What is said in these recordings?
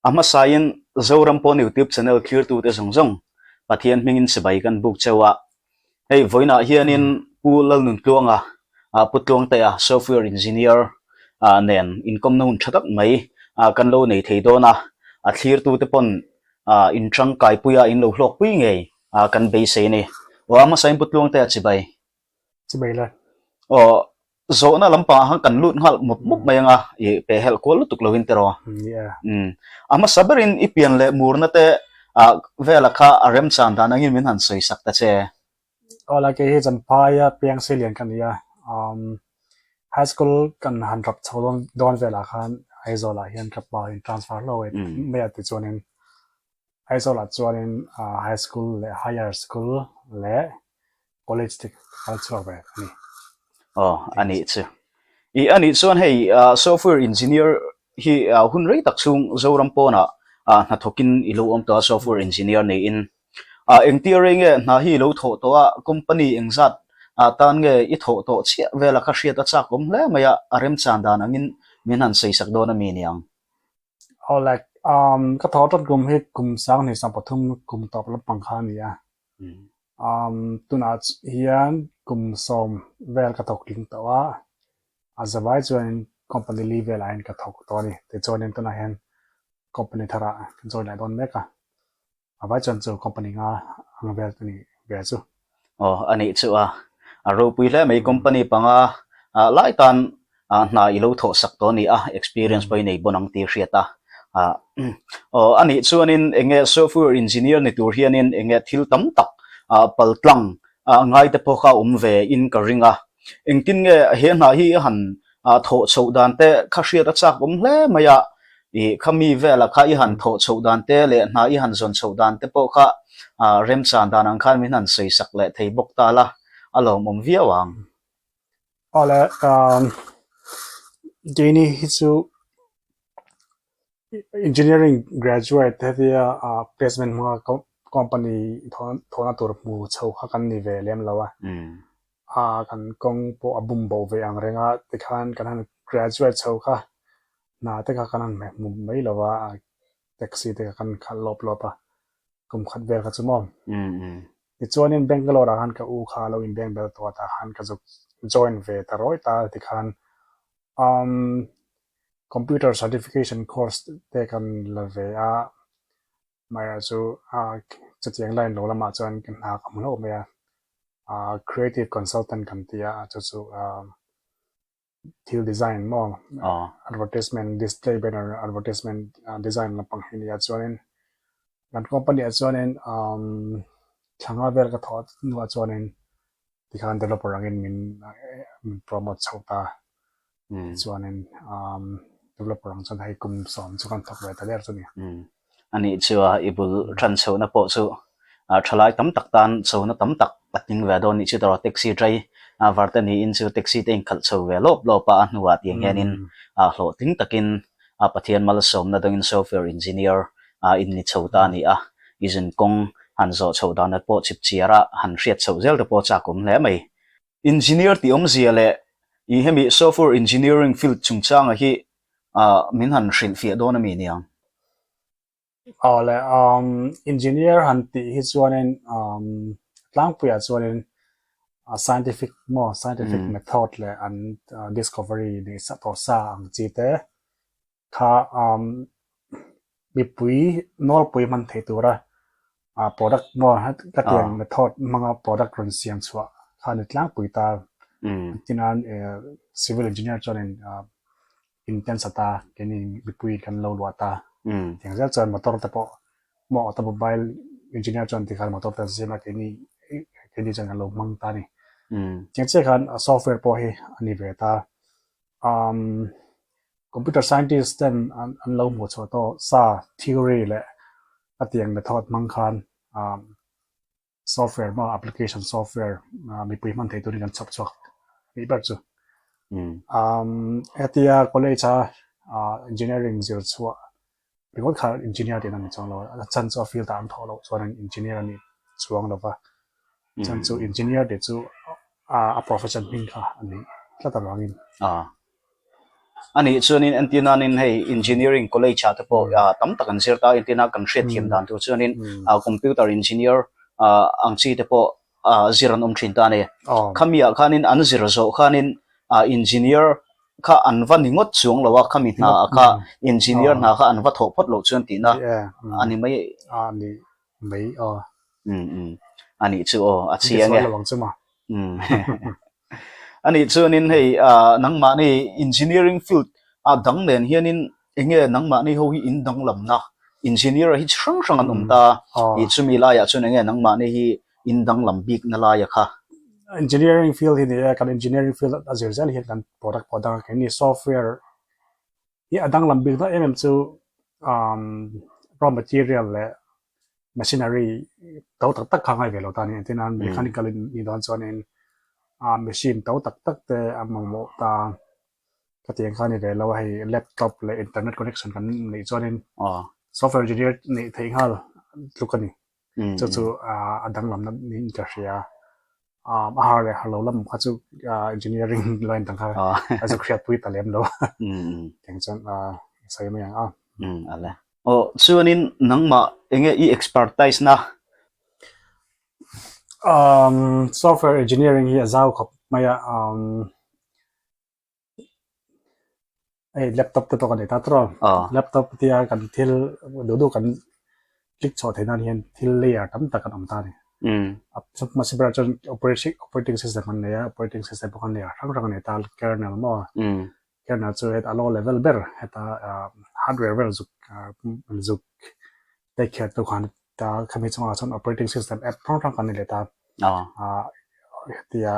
A hmasain Zoram pawn YouTube channel thlirtute zawng zawng Pathian hmingin chibai kan buk cheu a. Hei vawiinah hianin Pu Lalnuntluanga, Pu Tluangtea, Software Engineer nen inkawmna hun tha tak mai kan lo nei thei dawn a. A thlirtute pawn in tangkaipuia in lo hlawkpui ngei kan beisei a ni. Aw a hmasain Pu Tluangtea chibai. Chibai la. Aw Zawhna lampangah khan kan lut nghal mup mup mai anga i pe helh kual lutuk lovin tiraw? Umm. A hmasa berin i pian leh murna te vela kha a remchan dan angin min han sawi sak ta che. Aw la kei hi Champhaia piang Silian ka ni a, umm high school kan han rap chho dawn dawn velah khan Aizawlah hian ka pa in transfer hlauh mai a tichuanin Aizawlah chuanin high school leh higher school leh college te ka kal chhuak ve a ni. Aw, a nih chu. I a nih chuan hei software engineer hi hun rei tak chhung Zoram pawnah hnathawkin i lo awm tawh a, software engineer niin. Engtia rei nge hna hi i lo thawh tawh a, company engzat tan nge i thawh tawh chiah vela kha hriat a chak awm hle mai a, a remchan dan angin min han sawisak dawn a mi niang. Aw like um ka thawh tat kum hi kum sang hnih 3 kum tawp lampang kha a ni a. Um tunah hian kum 10 vel ka thawk tling tawh a, a zavai chuanin company li velah hian ka thawk tawh a ni. Tichuanin tunah hian company tharah ka join leh dawn mek a. A vai chuan chu company nga ang vel ka nih ve chu. Aw a nih chu a, a ropui hle mai company panga lai tan hna i lo thawh sak tawh a ni a, experience pawh i nei bawn ang tih hriat a. Aw a nih chuanin eng nge software engineer ni tur hianin eng nge thil tam tak pal tlang ngai te pawh kha awm ve in ka ring a. Engtin nge he hna hi han thawh chhoh dan te kha hriat a chak awm hle mai a, ih khami velah kha i han thawh chhoh dan te leh hna i han zawn chhoh dan te pawh kha remchan dan ang khan min han sawi sak leh thei bawk ta la, a lawmawm viau ang. Awle, keini hi chu Engineering graduate hetia placement hmanga company thawhna tur hmu chho kha kan ni ve lem lo a, kan kawng pawh a bum bo ve ang reng a, tikhan kan han graduate chho kha hna te kha kan han hmu mai lo a, taxi te kha kan khalh lawp lawp a, kum khat vel kha chu maw. Tichuanin Bangalore ah khan ka u kha a lo inbeng bel tawh a, tah khan ka zuk join ve ta rawih ta tikhan Umm computer certification course te kan la ve a, amaherawh chu chutiang line lo lamah chuan ka hna ka hmu hlauh mai a, ah creative consultant kan ti a, chu chu thil design maw advertisement display banner advertisement design lampang hi a ni a chuanin kan company ah chuanin umm thla nga vel ka thawh hnuah chuanin Tikhan developer angin min min promote chho ta. Tichuanin um developer ang chuan hei kum 10 chu kan thawk ve ta der chu ni. Anih chu a i bul tan chhohna pawh chu thalai tam tak tan chhohna tam tak a tling ve dawn nih chu tawh taxi drai varte niin chu taxi te inkhalh chho ve lawp lawp a a hnuah tiang hianin hlawhtling takin Pathian malsawmna dangin software engineer in ni chho ta a ni a, i zin kawng han zawh chhoh dan at pawh chip chiar a han hriat chhoh zel te pawh chak awm hle mai. Engineer tih awmzia leh i hemi software engineering field chungchanga hi min han hrilhfiah dawn a mi niang? Aw le, engineer han tih hi chuanin tlangpuiah chuanin scientific maw scientific method leh an discovery neih sa tawh sa ang chi te kha mipui nawlpui hman theih tura product maw ka tiang method hmanga product rawn siam chhuah kha a ni tlangpui ta. Engtin civil engineer chuanin intense ata keini mipui kan lo luah ta. Tiang zel chuan motor te pawh maw automobile engineer chuan tikhan motor te an siam a keini keini chuan kan lo hmang ta a ni. Tiang chiah khan software pawh hi a ni ve ta. Umm computer scientist ten an an lo hmuh chhuah tawh sa theory leh a tiang method hmang khan umm software maw application software mipui hman thei turin kan chhawp chhuak nih ber chu. Umm hetia college a engineering zir chhuah ringawt kha engineer tihna a ni chuang lo a, a chhan chu a field ah an thawh loh chuan engineer a ni chuang lo va, chhan chu engineer tih chu a profession hming kha a ni tlat avangin. A nih chuanin entir nanin hei engineering college ah te pawh tam tak an zir ta a, entir nan kan hriatthiam dan tur chuanin computer engineer ang chi te pawh zir an awm thin ta a ni. Khami ah khanin an zir zawh khanin engineer kha an va ni ngawt chuang lo a, khami hna ah kha engineer hna kha an va thawh phawt loh chuan tihna a ni mai. A ni mai aw. A nih chu aw, a chiang e. A nih chuanin hei nangmahni engineering field a dang nen hianin eng nge nangmahni ho hi in danglamna engineer hi chi hrang hrang an awm ta a, ih chumi laiah chuan eng nge nangmahni hi in danglam bikna laia kha? Engineering field hi ni e, kan engineering field a zir zel hian kan product pawh a dang a, keini software hi a danglam bikna em em chu raw material leh machinery to tak tak kha a ngai ve lo ta a ni. Engtin a mechanical in nih dawn chuanin ah machine to tak tak te a mamawh ta ka tih ang kha a ni ve lo a hei laptop leh internet connection kan neih chuanin software engineer neih theih nghal tluk a ni. Chu chu a danglamna niin ka hria. A har leh har lo lam kha chu engineering line dang kha a zuk hriatpui ta lem lo. Tiang chuan sawi mai ang a. Ale. Aw chuanin nangmah enge i expertise na? Software engineering hi a zau khawp mai a. Hei laptop te pawh kan nei ta tawh a, laptop tia kan thil duh duh kan click chhuah theih nan hian thil layer tam tak an awm ta a ni. Hmasa berah chuan operating system an nei a, operating system pawh khan layer hrang hrang a nei ta a, kernel maw kernel chu heta low level ber heta hardware vel zuk zuk take care tu khan ta khami chungah chuan operating system app hrang hrang kan nei leh ta a hetia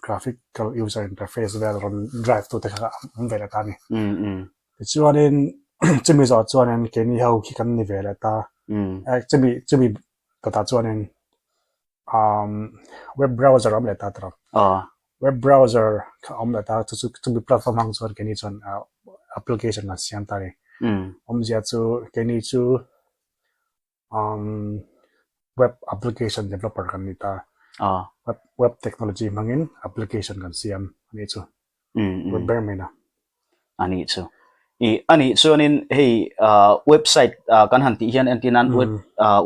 graphical user interface vel rawn drive tu te kha an awm ve leh ta a ni. Tichuanin chumi zawh chuanin keini ho khi kan ni ve leh ta chumi chumi dawtah chuanin web browser a awm leh ta tawh web browser kha a awm leh ta chu chu chumi platform hmang chuan keini chuan application kan siam ta a ni. Awmzia chu keini chu Um web application developer kan ni ta. Web web technology hmangin application kan siam a nih chu. Web ber mai na. A nih chu. I a nih chuanin hei website kan han tih hian entir nan web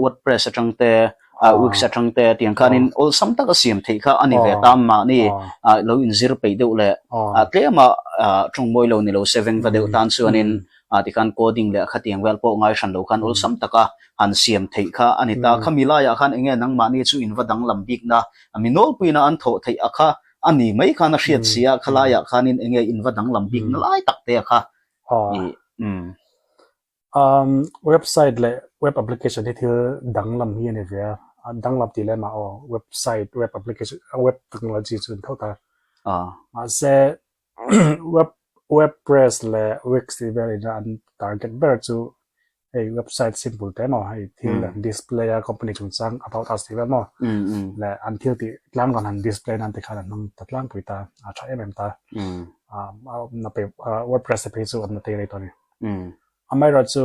wordpress atang te wix atang te tiang khanin awlsam taka siam theih kha a ni ve ta mahni lo inzir peih deuh leh tlema tawngmawi lo ni lo se vengva deuh tan chuanin ah tikhan coding leh khatiang vel pawh ngai hran lo khan awlsam taka han siam theih kha a ni ta. Khami laiah khan enge nangmahni chu in va danglam bikna mi nawlpuina an thawh theih a kha a ni mai khan a hriat si a, khalaiah khanin enge in va danglam bikna lai tak te a kha i umm. Umm website leh web application hi thil danglam hi a ni ve a, danglam tih leh mah aw website web application web technology chu an tho ta. Mahse Web wordpress leh wix tih vel ina an target ber chu hei website simple te maw hei thil an display a company chungchang about us tih vel maw leh an thil tih tlang rawn han display nan te khan an hmang ta tlangpui ta a tha em em ta ah wordpress te phei chu an la tei rei tawh a ni. Amaherawhchu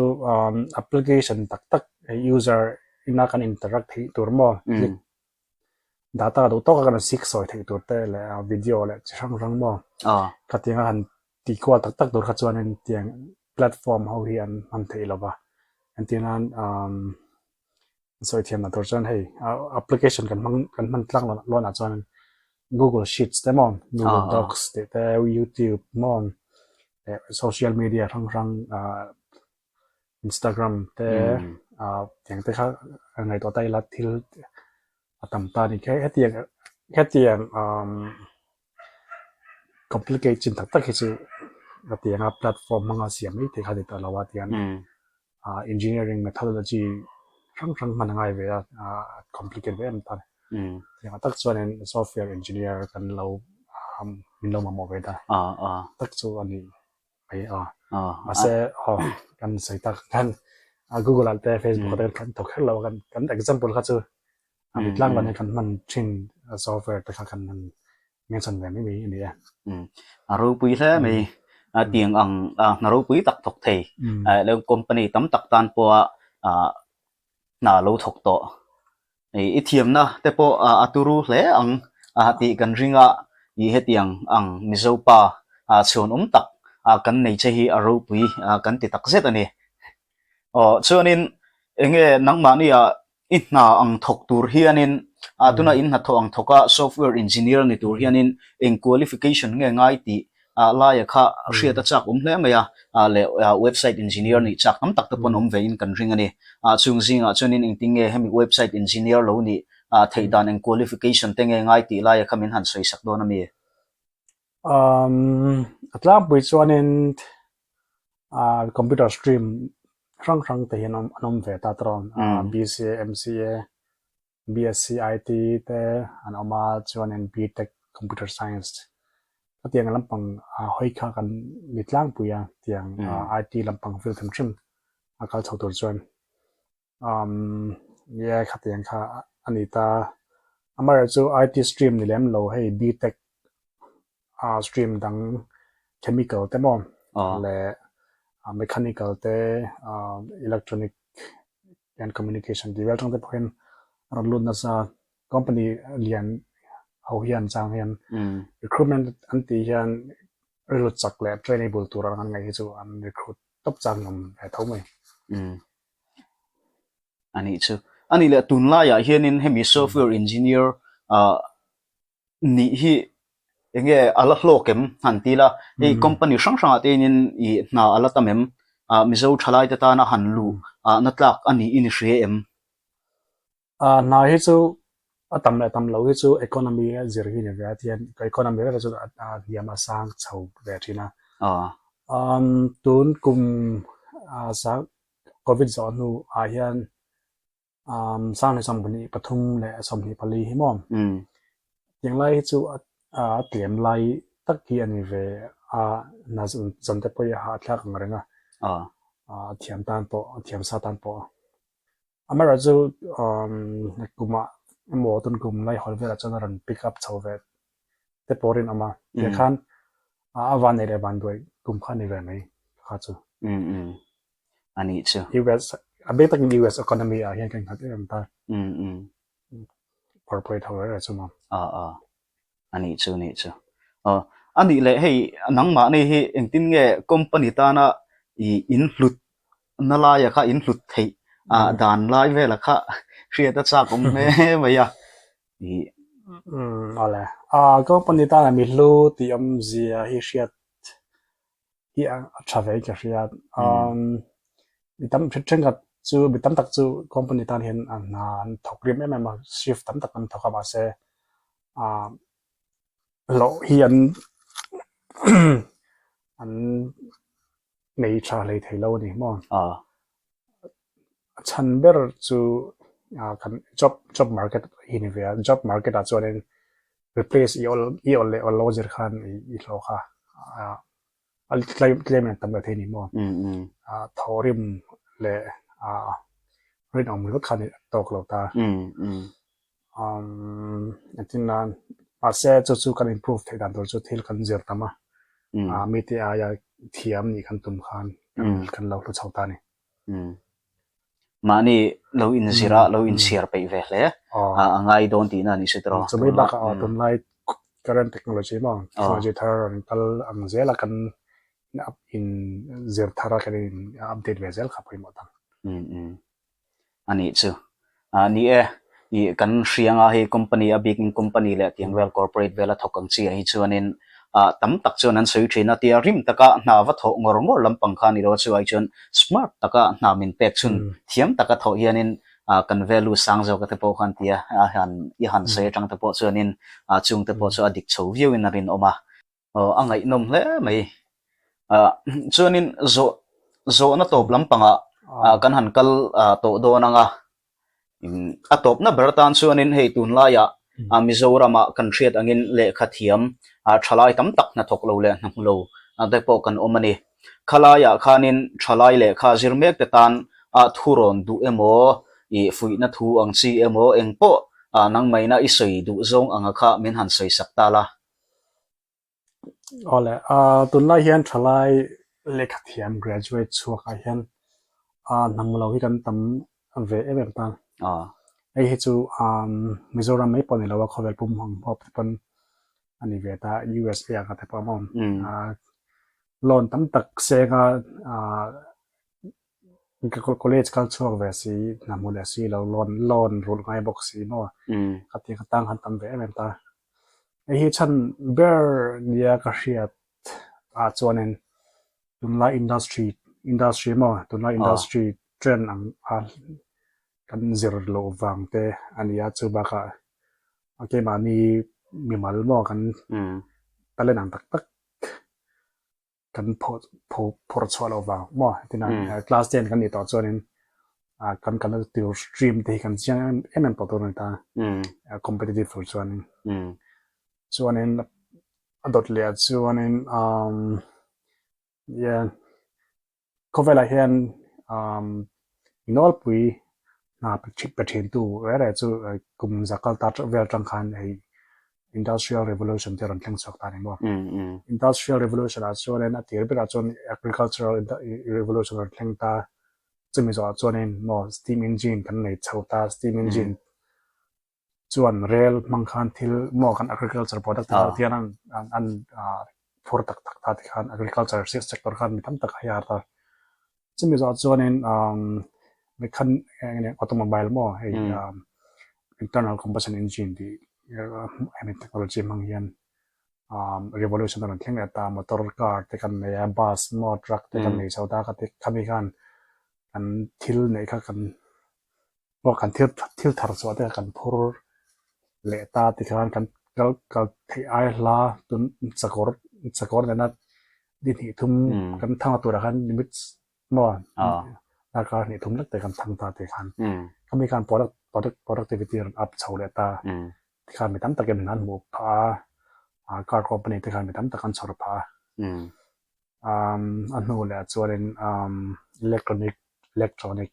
application tak tak hei user ina kan interact theih tur maw click Data duh tawk a kan sik sawi theih tur te leh video leh chi hrang hrang maw khatiang a han tih kual tak tak tur kha chuanin tiang platform ho hi an hman theih lo va entir nan umm sawi thiam lah tur chuan hei application kan hmang kan hman tlang lawn ah chuan google sheets te maw google docs tih te youtube maw leh social media hrang hrang ah. Instagram te ah tiang te kha ngaihtuah ta ila thil a tam ta a ni kher hetiang hetiang umm complicate chin tak tak hi chu hetianga platform hmanga siam mai theih kha a ni tawh lo a tiang ah engineering methodology hrang hrang hman a ngai ve a ah complicate ve em ta a ni tiang tak chuanin software engineer kan lo min lo mamawh ve ta tak chu a ni. Ai a mahse aw kan sawi tak khan Google ah te Facebook ah te kan thawk kher lo a kan kan example kha chu a mi tlang lan hi kan hman thin software te kha kan han mention ve mai mai a ni e. A ropui hle mai a tiang ang hna ropui tak thawk thei lo company tam tak tan pawha hna lo thawk tawh. I thiamna te pawh a turu hle ang tih kan ring a, i hetiang ang Mizo pa chhuanawm tak. kan nei che hi a ropui kan ti takzet a ni. Aw chuanin enge nangmahni ah i hna ang thawk tur hianin ah tuna in hnathawh ang thawka software engineer ni tur hianin eng qualification nge ngai tih ah laia kha hriat a chak awm hle mai a, ah leh website engineer nih chak tam tak te pawn awm ve in kan ring a ni. Ah chung zingah chuanin engtin nge hemi website engineer lo nih ah theih dan eng qualification te nge ngai tih laia kha min han sawi sak dawn a mi? Um a tlangpui chuanin ah computer stream hrang hrang te hian an awm ve ta tawh a, BCA, MCA, BSc IT te an awm a chuanin BTech Computer Science hetiang lampang hawi kha kan ni tlangpui a tiang IT lampang field hrim hrim a kal chho tur chuan umm nia khatiang kha a ni ta amaherawhchu IT stream ni lem lo hei BTech ah stream dang chemical te maw leh mechanical te ah electronic and communication tih vel atang te pawh hian a rawn lut nasa company lian ho hian chang hian recruitment an tih hian rilru chak leh trainable tur ang an ngaih hi chu an recruit tawp chang awm ve tho mai. A nih chu. A nih leh tunlaiah hianin hemi software engineer ah nih hi eng nge a la hlawk em han ti la, hei company hrang hrangah te hianin ih hna a la tam em? Ah Mizo thalai te tana han luh ah na tlak a nih i ni hria em? Ah hna hi chu a tam leh tam lo hi chu economy a zir hi ni ve a tihian economy reng chu a hniam a sang chho ve thin a. Umm tun kum ah sang covid zawh hnu ah hian Um 2023 leh 24 hi maw? Tiang lai hi chu a tlem lai tak hi a ni ve a, hna zan te pawh hi a hahthlak ang reng a, a thiam tan pawh, a thiam sa tan pawh. Amaherawhchu kumah emaw tun kum lai hawl velah chuan a rawn pick up chho ve te pawh rinawm a, tiang khan a van nei leh van duai kum kha a ni ve mai kha chu. A nih chu. US a bik takin US economy ah hian kan nghat em em ta. Corporate ho reng reng chu maw. A a. A nih chu nih chu. Aw a nih leh hei nangmahni hi engtin nge company tana i in hlut na laia kha in hlut theih a dan lai vela kha hriat a chak awm hle mai a. I Umm awle. A company tana mi hlu tih awmzia hi hriat hi a tha ve ka hria. Umm mi tam thenkhat chu mi tam tak chu company tan hian a hna an thawk rim em em a shift tam tak an thawk a mahse ah hlawh hi an an nei tha hlei thei lo a ni maw? A chhan ber chu ah kan job job market hi ni ve a job market ah chuanin replace i awl i awl leh awl lo zir khan i hlawh kha ah a tlem tlem in a tam ve thei a ni maw? Ah thawhrim leh ah rinawm ringawt khan a tawk lo ta. Umm engtin nan mahse chu chu kan improve theih dan tur chu thil kan zir tam a, ah mite aia thiam nih kan tum khan kan lo hlu chho ta a ni. Mahni lo inzir a, lo inchhiar peih ve hle a ngai dawn tihna a ni si tawh. Chumi bakah tunlai current technology maw technology thar rawn kal ang zel a kan inzir thar a kan in update ve zel kha pawimawh tak. A nih chu. Ah ni e, ih kan hrianga hei company a bikin company leh tiang vel corporate vela thawk ang chi ah hi chuanin ah tam tak chuan an sawi thin a tia rim taka hna va thawh ngawr ngawr lampang kha a ni lo a chu ai chuan smart taka hna min pek chhun thiam taka thawh hianin ah kan value sang zawk a te pawh khan tia a han i han sawi atang te pawh chuanin ah chung te pawh chu a dik chho viau in a rinawm a. Aw a ngaihnawm hle mai. Ah chuanin zawh zawhna tawp lampangah ah kan han kal ah tawh dawn ang a. A tawpna ber atan chuanin hei tunlaiah ah Mizoramah kan hriat angin lehkha thiam ah thalai tam tak hnathawk lo leh hna hmu lo te pawh kan awm a ni. Khalaiah khanin thalai lehkha zir mek te tan ah thu rawn duh emaw ih fuihna thu ang chi emaw engpawh ah nangmaina i sawi duh zawng anga kha min han sawi sak ta la. Awle, ah tunlai hian thalai lehkha thiam graduate chhuak ah hian ah hnam lo hi kan tam ve em em ta. Hei hi chu ah Mizoram mai pawh ni lo a khawvel pum ang pawh te pawn a ni ve ta USA ah te pawh a awm. Loan tam tak senga college kal chhuak ve si hna hmu leh si lo loan loan rulh ngai bawk si maw ka ti ka tang han tam ve em em ta. Hei hi chhan ber nia ka hriat ah chuanin tunlai industry industry maw tunlai industry trend ang a kan zir loh vang te a ni a chu bakah keimahni mimal maw kan talent ang tak tak kan phawrh chhuah loh vang maw tina class ten kan nih tawh chuanin kan kalna tur stream te hi kan chiang em em tawh tur a ni ta competitive tur chuanin chuanin a dawt leh ah chuanin yeah. Khawvelah hian inawlpui hna pe thintu reng reng chu kum za kal ta vel atang khan hei Industrial Revolution te a rawn thleng chhuak ta a ni maw? Industrial Revolution ah chuanin a tir berah chuan Agricultural Revolution a rawn thleng ta, chumi zawhah chuanin maw Steam Engine kan nei chho ta, Steam Engine chuan rel hmang khan thil maw kan agriculture product te ho hian an an phur tak tak ta ti khan agriculture sector khan mi tam tak a hiar ta. Chumi zawh chuanin mekhan eng nge automobile maw hei internal combustion engine tih hemi technology hmang hian revolution a rawn thleng leh ta motor car te kan nei a bus maw truck te kan nei chho ta khami khan kan thil neih kha kan Aw kan thil thil thar chhuah te kan phur leh ta tikhan kan kal kal theih ai hla tun chakawr chakawr nena ni hnih thum kan thang a turah khan limits maw darkar hnih thum lek te kan thang ta tikhan khami khan product product productivity a rawn up chho leh ta tikhan mi tam takin an hmuh phah a car company te khan mi tam tak an chhawr phah a a hnu leh ah chuanin electronic electronic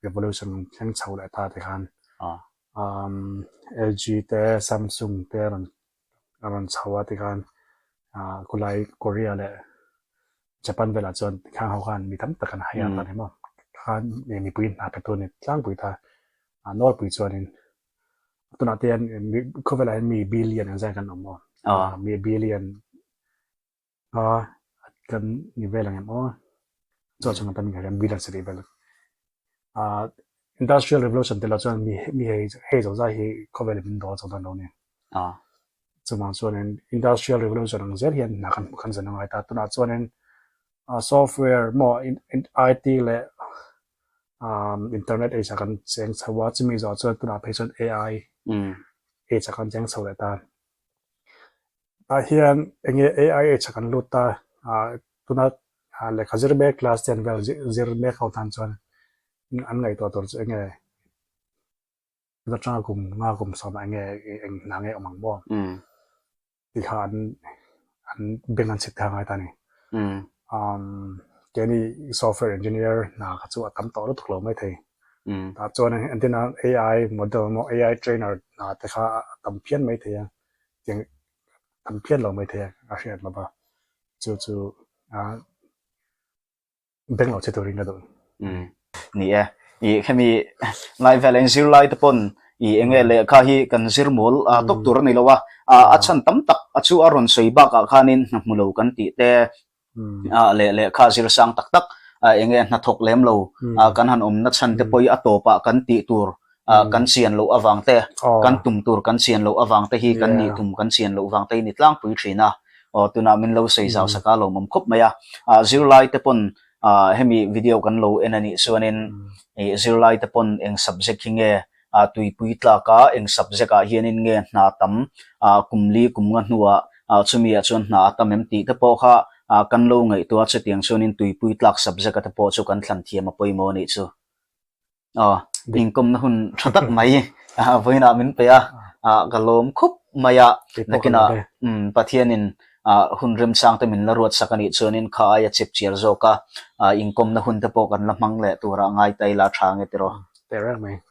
revolution thleng chho leh ta te khan LG te Samsung te a rawn a rawn chho a tikhan khulai Korea leh Japan velah chuan khang ho khan mi tam tak an hire ta ni maw khan mipui hna pe tu a ni tlangpui ta a nawlpui chuanin tunah te hian khawvelah hian mi billion ang zai kan awm maw mi billion A kan ni vel ang em aw? Chuan chuan kan hian billion sarih vel a industrial revolution te lah chuan mi mi hei hei zo zai hi khawvel in min dawl chho dawn lo a ni. Chuvang chuanin industrial revolution ang zel hian hna kan kan zan a ngai ta. Tunah chuanin software maw IT leh internet age ah kan cheng chho a, chumi zawh chuan tunah phei chuan AI age ah kan cheng chho leh ta. Tah hian eng nge AI age ah kan lut ta ah tuna lehkha zir mek class ten vel zir mek ho tan chuan an ngaihtuah tur chu eng nge tuna tanga kum nga kum sawmah eng nge eng hna nge awm ang maw tih kha an an beng an chhit kha a ngai ta a ni. Keini software engineer hna kha chu a tam tawh lutuk lo maithei. Tah chuan entirna AI model emaw AI trainer hna te kha a tam phian maithei a. Tiang tam phian lo mai thei a a hriat lo va chu chu a beng lo che turin ka duh. Ni e, i hemi lai vel eng zirlai te pawn i enge lehkha hi kan zir mawl a tawk tur a ni lo a, a chhan tam tak a chu a rawn sawi bakah khanin hna hmu lo kan tih te leh lehkha zir sang tak tak eng nge hnathawk lem lo kan han awmna chhan te pawh hi a tawpah kan tih tur kan chian loh avang te kan tum tur kan chian loh avang te hi kan nih tum kan chian loh vang te hi ni tlangpui thin a aw tunah min lo sawi zau sak a lawmawm khawp mai a zirlai te pawn hemi video kan lo en a nih chuanin zirlai te pawn eng subject hi nge ah tuipui tlak a, eng subject ah hianin nge hna tam ah kum li kum nga hnuah ah chumi ah chuan hna a tam em tih te pawh kha ah kan lo ngaihtuah a chutiang chuanin tuipui tlak subject a te pawh chu kan thlan thiam a pawimawh a nih chu. Aw inkawmna hun tha tak mai ah vawiinah min pe a, ah ka lawm khup mai a, nakinah umm Pathianin ah hun remchang te min la ruat sak a nih chuanin kha aia chep chiar zawk a, ah inkawmna hun te pawh kan la hmang leh turah ngai ta ila tha nge tiraw. Teh reng mai.